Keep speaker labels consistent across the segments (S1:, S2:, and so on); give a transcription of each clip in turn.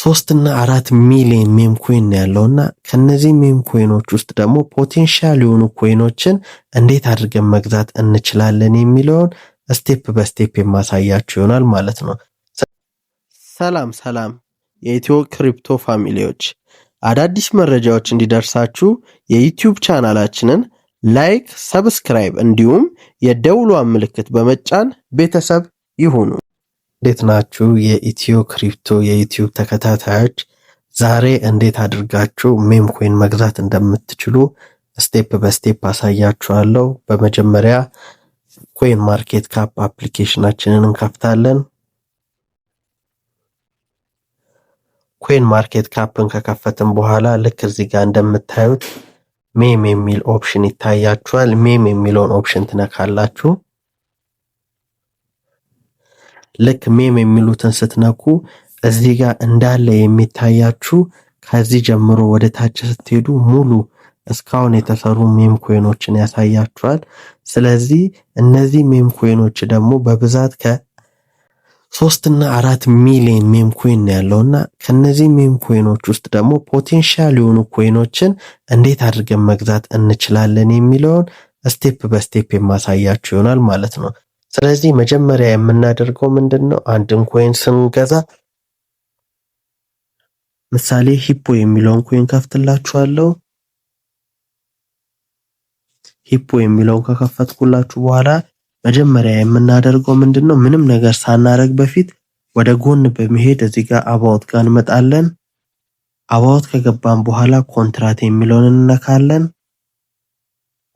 S1: 3 እና 4 ሚሊዮን meme coin ነው ያለው እና ከነዚህ meme coin ኦች ውስጥ ደግሞ potential የሆኑ coin ኦችን እንዴት አድርገን መግዛት እንችላለን የሚለውን step በ step የማሳያችሁ ይሆናል ማለት ነው። ሰላም ሰላም የኢትዮ crypto family ዎች፣ አዳዲስ መረጃዎች እንዲደርሳችሁ የ YouTube ቻናላችንን like፣ subscribe እንዲሁም የደውሏን ምልክት በመጫን ቤተሰብ ይሁኑ። እንዴት ናችሁ የኢትዮ crypto የ YouTube ተከታታዮች? ዛሬ እንዴት አድርጋችሁ meme coin መግዛት እንደምትችሉ step በ step አሳያችኋለሁ። በመጀመሪያ CoinMarketCap application ኣችንን እንከፍታለን። CoinMarketCap ን ከከፈትን በኋላ ልክ እዚህ ጋር እንደምታዩት meme የሚል option ይታያችኋል። Meme የሚለውን option ትነካላችሁ። ልክ meme የሚሉትን ስትነኩ እዚህ ጋር እንዳለ የሚታያችሁ ከዚህ ጀምሮ ወደ ታች ስትሄዱ ሙሉ እስካሁን የተሰሩ meme coin ኦችን ያሳያችኋል። ስለዚህ እነዚህ meme coin ኦች ደግሞ በብዛት ከ3 እና 4 ሚሊዮን meme coin ያለው እና ከነዚህ meme coin ኦች ውስጥ ደግሞ potential የሆኑ coin ኦችን እንዴት አድርገን መግዛት እንችላለን የሚለውን step በ step የማሳያችሁ ይሆናል ማለት ነው። ስለዚህ መጀመሪያ የምናደርገው ምንድን ነው? አንድን coin ስንገዛ ምሳሌ Hippo የሚለውን coin ከፍትላችኋለሁ። Hippo የሚለውን ከከፈትኩላችሁ በኋላ መጀመሪያ የምናደርገው ምንድን ነው? ምንም ነገር ሳናደርግ በፊት ወደ ጎን በመሄድ እዚህ ጋር about ጋር እንመጣለን። About ከገባን በኋላ contract የሚለውን እንነካለን።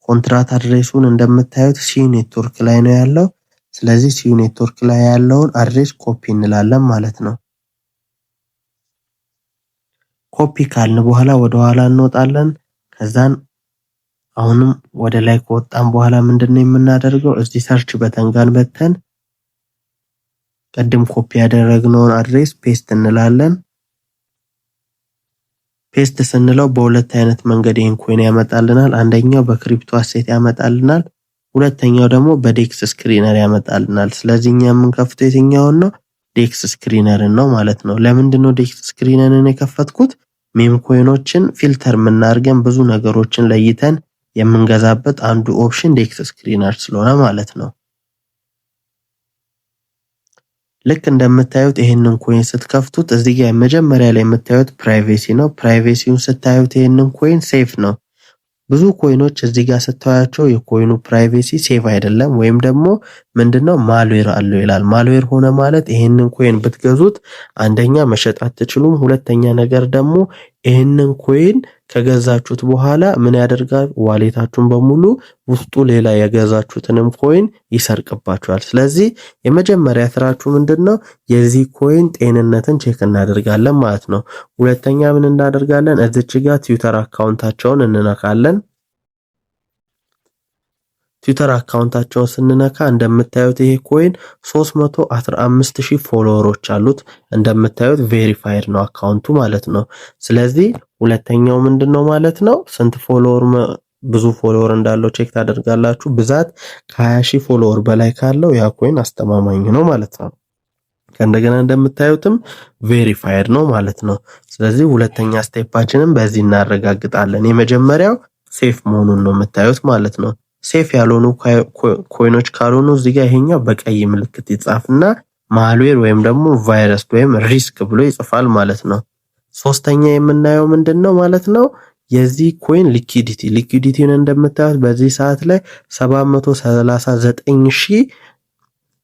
S1: Contract address ኡን እንደምታዩት Sui Network ላይ ነው ያለው። ስለዚህ Sui Network ላይ ያለውን address copy እንላለን ማለት ነው። ኮፒ ካልን በኋላ ወደ ኋላ እንወጣለን። ከዛን አሁንም ወደ ላይ ከወጣን በኋላ ምንድነው የምናደርገው? እዚህ search button ጋር መተን ቅድም ኮፒ ያደረግነውን address paste እንላለን። Paste ስንለው በሁለት አይነት መንገድ ይህን coin ያመጣልናል። አንደኛው በ crypto asset ያመጣልናል። ሁለተኛው ደግሞ በ DEX Screener ያመጣልናል። ስለዚህ እኛ የምንከፍተው የትኛውን ነው? DEX Screener ን ነው ማለት ነው። ለምንድን ነው DEX Screener ን የከፈትኩት? Meme coin ኦችን filter የምናደርገን ብዙ ነገሮችን ለይተን የምንገዛበት አንዱ option DEX Screener ስለሆነ ማለት ነው። ልክ እንደምታዩት ይሄንን coin ስትከፍቱት እዚህ ጋር መጀመሪያ ላይ የምታዩት privacy ነው። Privacy ውን ስታዩት ይሄንን coin safe ነው። ብዙ coin ኦች እዚህ ጋር ስታያቸው የ coin ኡ privacy safe አይደለም፣ ወይም ደግሞ ምንድነው malware አለው ይላል። Malware ሆነ ማለት ይሄንን coin ብትገዙት አንደኛ መሸጥ አትችሉም፣ ሁለተኛ ነገር ደግሞ ይሄንን coin ከገዛችሁት በኋላ ምን ያደርጋል? Wallet ኣችሁን በሙሉ ውስጡ ሌላ የገዛችሁትንም coin ይሰርቅባችኋል። ስለዚህ የመጀመሪያ ስራችሁ ምንድነው? የዚህ coin ጤንነትን check እናደርጋለን ማለት ነው። ሁለተኛ ምን እናደርጋለን? እዚች ጋር Twitter account ኣቸውን እንነካለን። Twitter account ኣቸውን ስንነካ እንደምታዩት ይሄ coin 315,000 follower ኦች አሉት። እንደምታዩት verified ነው account ኡ ማለት ነው። ስለዚህ ሁለተኛው ምንድን ነው ማለት ነው? ስንት follower፣ ብዙ follower እንዳለው check ታደርጋላችሁ። ብዛት ከ20 ሺህ follower በላይ ካለው ያ coin አስተማማኝ ነው ማለት ነው። ከእንደገና እንደምታዩትም verified ነው ማለት ነው። ስለዚህ ሁለተኛ step ኣችንን በዚህ እናረጋግጣለን። የመጀመሪያው safe መሆኑን ነው የምታዩት ማለት ነው። Safe ያልሆኑ coin ኦች ካልሆኑ እዚህ ጋር ይሄኛው በቀይ ምልክት ይጻፍና malware ወይም ደግሞ ቫይረስ ወይም risk ብሎ ይጽፋል ማለት ነው። ሶስተኛ የምናየው ምንድን ነው ማለት ነው? የዚህ coin liquidity። Liquidity ውን እንደምታዩት በዚህ ሰዓት ላይ 739 ሺህ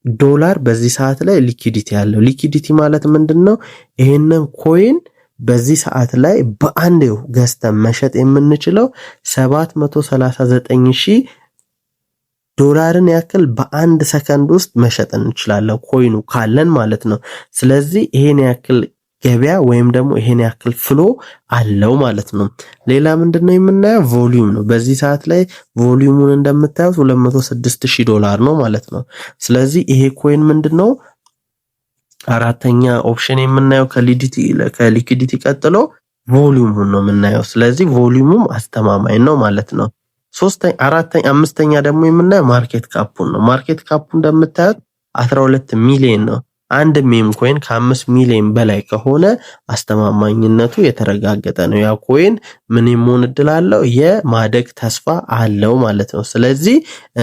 S1: ዶላር በዚህ ሰዓት ላይ liquidity ያለው። Liquidity ማለት ምንድን ነው? ይሄንን coin በዚህ ሰዓት ላይ በአንዴው ገዝተን መሸጥ የምንችለው 739 ሺህ ዶላርን ያክል በአንድ ሰከንድ ውስጥ መሸጥ እንችላለን፣ coin ኡ ካለን ማለት ነው። ስለዚህ ይሄን ያክል ገበያ ወይም ደግሞ ይሄን ያክል flow አለው ማለት ነው። ሌላ ምንድነው የምናየው? Volume ነው። በዚህ ሰዓት ላይ volume ኡን እንደምታዩት 206 ሺህ ዶላር ነው ማለት ነው። ስለዚህ ይሄ coin ምንድነው አራተኛ option የምናየው ከ liquidity ቀጥሎ volume ኡን ነው የምናየው። ስለዚህ volume ኡም አስተማማኝ ነው ማለት ነው። ሶስተኛ፣ አራተኛ፣ አምስተኛ ደግሞ የምናየው market cap ኡን ነው። Market cap ኡ እንደምታዩት 12 ሚሊዮን ነው። አንድ meme coin ከ5 ሚሊዮን በላይ ከሆነ አስተማማኝነቱ የተረጋገጠ ነው። ያ coin ምን የመሆን እድል አለው? የማደግ ተስፋ አለው ማለት ነው። ስለዚህ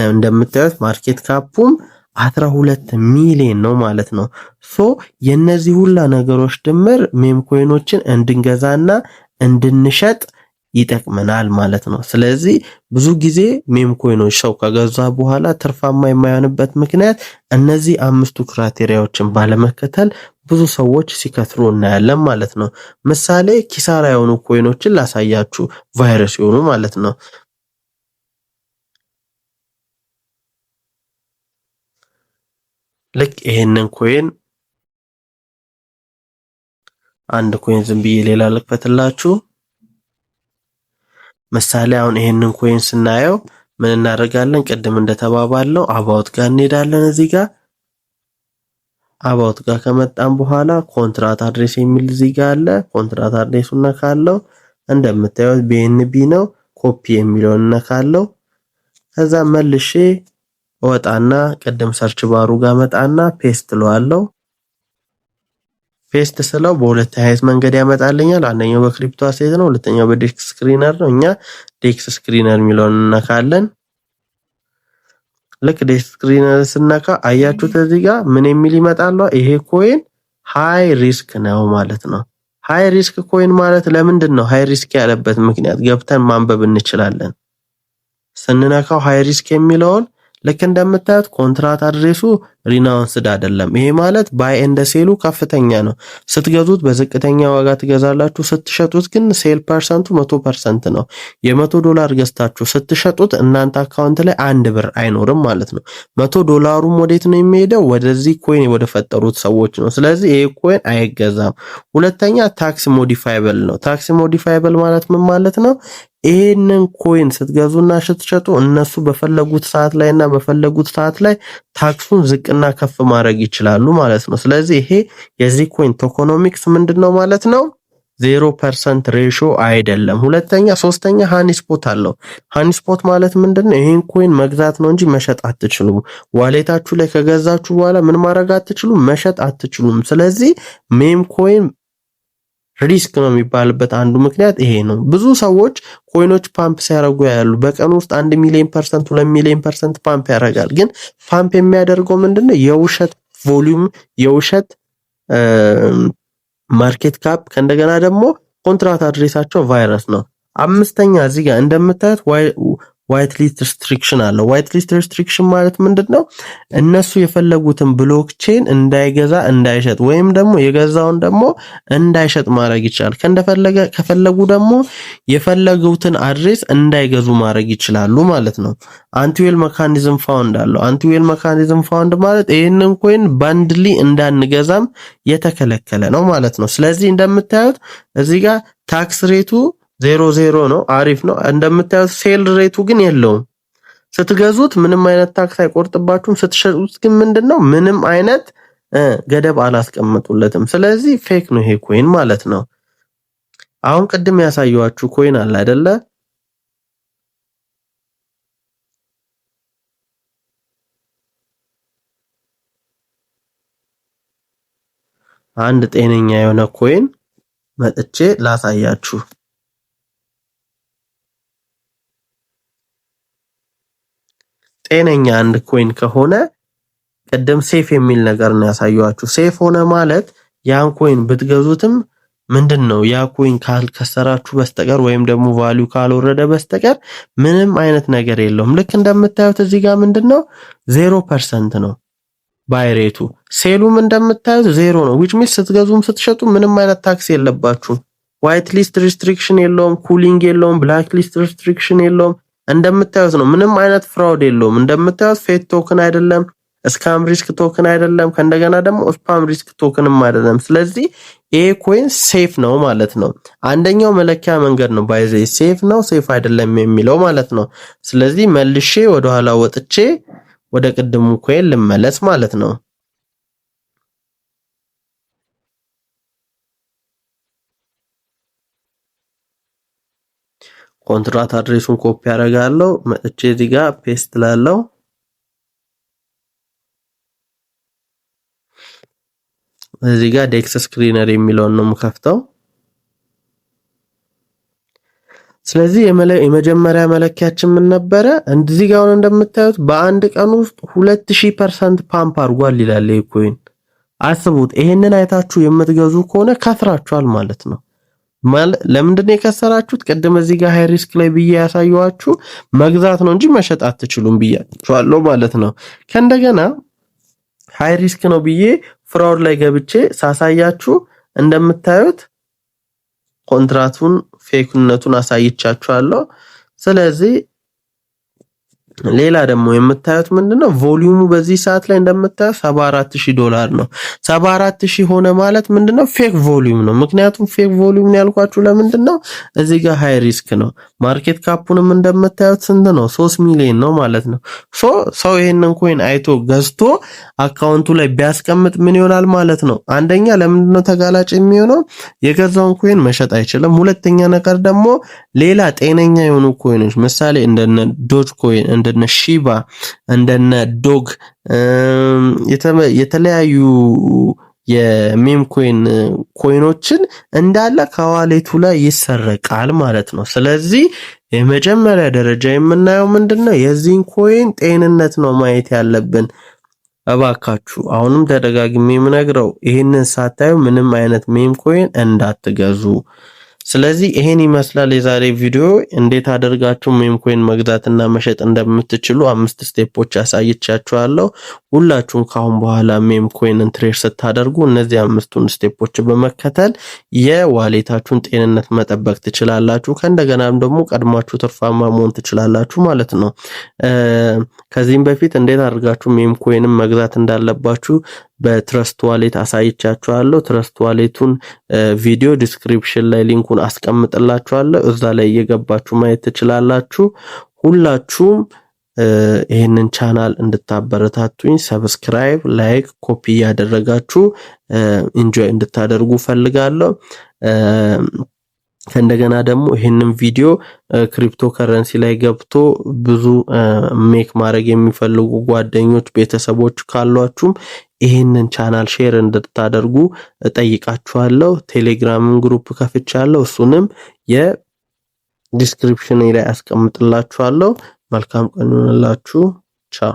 S1: እንደምታዩት market cap ኡም 12 ሚሊዮን ነው ማለት ነው። So የነዚህ ሁላ ነገሮች ድምር meme coin ኦችን እንድንገዛና እንድንሸጥ ይጠቅመናል ማለት ነው። ስለዚህ ብዙ ጊዜ meme coin ኦች ሰው ከገዛ በኋላ ትርፋማ የማይሆንበት ምክንያት እነዚህ አምስቱ criteria ዎችን ባለመከተል ብዙ ሰዎች ሲከስሩ እናያለን ማለት ነው። ምሳሌ ኪሳራ የሆኑ coin ኦችን ላሳያችሁ፣ ቫይረስ የሆኑ ማለት ነው። ልክ ይሄንን coin፣ አንድ coin ዝም ብዬ ሌላ ልክፈትላችሁ። ምሳሌ አሁን ይሄንን coin ስናየው ምን እናደርጋለን? ቅድም እንደተባባልነው about ጋር እንሄዳለን። እዚህ ጋር about ጋር ከመጣን በኋላ contract address የሚል እዚህ ጋር አለ። Contract address ኡን ነካለው። እንደምታዩት BNB ነው። ኮፒ የሚለውን ነካለው። ከዛ መልሼ እወጣና ቅድም search bar ኡ ጋር መጣና paste እለዋለሁ። Paste ስለው በሁለት አይነት መንገድ ያመጣልኛል። አንደኛው በ crypto asset ነው፣ ሁለተኛው በ DEX Screener ነው። እኛ DEX Screener የሚለውን እንነካለን። ልክ DEX Screener ስነካ አያችሁት እዚህ ጋር ምን የሚል ይመጣል? ይሄ coin high risk ነው ማለት ነው። High risk coin ማለት ለምንድን ነው high risk ያለበት ምክንያት ገብተን ማንበብ እንችላለን። ስንነካው high risk የሚለውን ልክ እንደምታዩት contract address ኡ renounced አይደለም። ይሄ ማለት buy and sell ኡ ከፍተኛ ነው። ስትገዙት በዝቅተኛ ዋጋ ትገዛላችሁ። ስትሸጡት ግን sell percent ኡ 100% ነው። የ100 ዶላር ገዝታችሁ ስትሸጡት እናንተ account ላይ 1 ብር አይኖርም ማለት ነው። 100 ዶላሩም ወዴት ነው የሚሄደው? ወደዚህ coin ወደ ፈጠሩት ሰዎች ነው። ስለዚህ ይሄ coin አይገዛም። ሁለተኛ tax modifiable ነው። Tax modifiable ማለት ምን ማለት ነው? ይሄንን coin ስትገዙና ስትሸጡ እነሱ በፈለጉት ሰዓት ላይ እና በፈለጉት ሰዓት ላይ tax ኡን ዝቅና ከፍ ማድረግ ይችላሉ ማለት ነው። ስለዚህ ይሄ የዚህ coin tokenomics ምንድን ነው ማለት ነው? 0% ratio አይደለም። ሁለተኛ ሶስተኛ honeypot አለው። Honeypot ማለት ምንድን ነው? ይሄን coin መግዛት ነው እንጂ መሸጥ አትችሉም። Wallet ኣችሁ ላይ ከገዛችሁ በኋላ ምን ማድረግ አትችሉም? መሸጥ አትችሉም። ስለዚህ meme coin risk ነው የሚባልበት አንዱ ምክንያት ይሄ ነው። ብዙ ሰዎች coin ኦች pump ሲያደርጉ ያሉ በቀን ውስጥ 1 ሚሊዮን percent፣ 2 ሚሊዮን percent pump ያደርጋል። ግን ፓምፕ የሚያደርገው ምንድነው? የውሸት volume፣ የውሸት market cap፣ ከእንደገና ደግሞ contract address ኣቸው ቫይረስ ነው። አምስተኛ እዚህ ጋር እንደምታዩት white list restriction አለው። White list restriction ማለት ምንድን ነው? እነሱ የፈለጉትን blockchain እንዳይገዛ እንዳይሸጥ፣ ወይም ደግሞ የገዛውን ደግሞ እንዳይሸጥ ማድረግ ይችላል። ከእንደፈለገ ከፈለጉ ደግሞ የፈለጉትን address እንዳይገዙ ማድረግ ይችላሉ ማለት ነው። Anti-whale mechanism fund አለው። Anti-whale mechanism fund ማለት ይህንን coin blindly እንዳንገዛም የተከለከለ ነው ማለት ነው። ስለዚህ እንደምታዩት እዚህ ጋር tax rate ኡ 0 0 ነው። አሪፍ ነው። እንደምታዩት sell rate ኡ ግን የለውም። ስትገዙት ምንም አይነት tax አይቆርጥባችሁም። ስትሸጡት ግን ምንድነው ምንም አይነት ገደብ አላስቀመጡለትም። ስለዚህ fake ነው ይሄ coin ማለት ነው። አሁን ቅድም ያሳየኋችሁ coin አለ አይደለ? አንድ ጤነኛ የሆነ coin መጥቼ ላሳያችሁ። ጤነኛ አንድ coin ከሆነ ቅድም safe የሚል ነገር ነው ያሳየኋችሁ። Safe ሆነ ማለት ያን coin ብትገዙትም ምንድን ነው ያ coin ካልከሰራችሁ በስተቀር ወይም ደግሞ value ካልወረደ በስተቀር ምንም አይነት ነገር የለውም። ልክ እንደምታዩት እዚህ ጋር ምንድን ነው 0% ነው buy rate ኡ፣ sell ኡም እንደምታዩት ዜሮ ነው። Which means ስትገዙም ስትሸጡ ምንም አይነት tax የለባችሁም። White list restriction የለውም፣ cooling የለውም፣ black list restriction የለውም። እንደምታዩት ነው። ምንም አይነት fraud የለውም። እንደምታዩት fake token አይደለም፣ scam risk token አይደለም፣ ከእንደገና ደግሞ spam risk token ም አይደለም። ስለዚህ ይሄ coin safe ነው ማለት ነው። አንደኛው መለኪያ መንገድ ነው by the way safe ነው safe አይደለም የሚለው ማለት ነው። ስለዚህ መልሼ ወደኋላ ወጥቼ ወደ ቅድሙ coin ልመለስ ማለት ነው። Contract address ኡን copy ያደርጋለሁ። መጥቼ እዚህ ጋር paste ላለው። እዚህ ጋር DexScreener የሚለውን ነው የምከፍተው። ስለዚህ የመጀመሪያ መለኪያችን ምን ነበረ? እዚህ ጋር አሁን እንደምታዩት በአንድ ቀን ውስጥ 2000% ፓምፕ አድርጓል ይላል ይህ coin። አስቡት፣ ይሄንን አይታችሁ የምትገዙ ከሆነ ከስራችኋል ማለት ነው። ለምንድን ነው የከሰራችሁት? ቅድም እዚህ ጋር high risk ላይ ብዬ ያሳየኋችሁ መግዛት ነው እንጂ መሸጥ አትችሉም ብያችኋለሁ ማለት ነው። ከእንደገና high risk ነው ብዬ fraud ላይ ገብቼ ሳሳያችሁ እንደምታዩት ኮንትራቱን fake ነቱን አሳይቻችኋለሁ። ስለዚህ ሌላ ደግሞ የምታዩት ምንድነው? Volume ኡ በዚህ ሰዓት ላይ እንደምታዩት 74,000 ዶላር ነው። 74,000 ሆነ ማለት ምንድነው? Fake volume ነው። ምክንያቱም fake volume ነው ያልኳችሁ ለምንድነው? እዚህ ጋር high risk ነው። Market cap ኡንም እንደምታዩት ስንት ነው? 3 ሚሊዮን ነው ማለት ነው። So ሰው ይሄንን coin አይቶ ገዝቶ account ኡ ላይ ቢያስቀምጥ ምን ይሆናል ማለት ነው? አንደኛ ለምንድነው ተጋላጭ የሚሆነው? የገዛውን coin መሸጥ አይችልም። ሁለተኛ ነገር ደግሞ ሌላ ጤነኛ የሆኑ coin ኦች፣ ምሳሌ እንደነ Dogecoin፣ እንደነ Shiba፣ እንደነ Doge፣ የተለያዩ የ meme coin ኦችን እንዳለ ከ wallet ኡ ላይ ይሰረቃል ማለት ነው። ስለዚህ የመጀመሪያ ደረጃ የምናየው ምንድነው? የዚህን coin ጤንነት ነው ማየት ያለብን። እባካችሁ አሁንም ተደጋግሜ የምነግረው ይህንን ሳታዩ ምንም አይነት meme coin እንዳትገዙ። ስለዚህ ይሄን ይመስላል የዛሬ ቪዲዮ። እንዴት አድርጋችሁ meme coin መግዛትና መሸጥ እንደምትችሉ አምስት step ኦች አሳይቻችኋለሁ። ሁላችሁም ካሁን በኋላ meme coin ን trade ስታደርጉ እነዚህ አምስቱን step ኦች በመከተል የ wallet ኣችሁን ጤንነት መጠበቅ ትችላላችሁ። ከእንደገናም ደግሞ ቀድማችሁ ትርፋማ መሆን ትችላላችሁ ማለት ነው። ከዚህም በፊት እንዴት አድርጋችሁ meme coin ን መግዛት እንዳለባችሁ በ Trust Wallet አሳይቻችኋለሁ። Trust Wallet ኡን ቪዲዮ description ላይ link ኡን አስቀምጥላችኋለሁ። እዛ ላይ እየገባችሁ ማየት ትችላላችሁ። ሁላችሁም ይህንን ቻናል እንድታበረታቱኝ subscribe፣ like፣ copy እያደረጋችሁ enjoy እንድታደርጉ ፈልጋለሁ። ከእንደገና ደግሞ ይህንን ቪዲዮ ክሪፕቶ ከረንሲ ላይ ገብቶ ብዙ make ማድረግ የሚፈልጉ ጓደኞች፣ ቤተሰቦች ካሏችሁም ይህንን channel share እንድታደርጉ እጠይቃችኋለሁ። ቴሌግራምን group ከፍቻለሁ። እሱንም የ description ላይ አስቀምጥላችኋለሁ። መልካም ቀን ይሁንላችሁ። ቻው።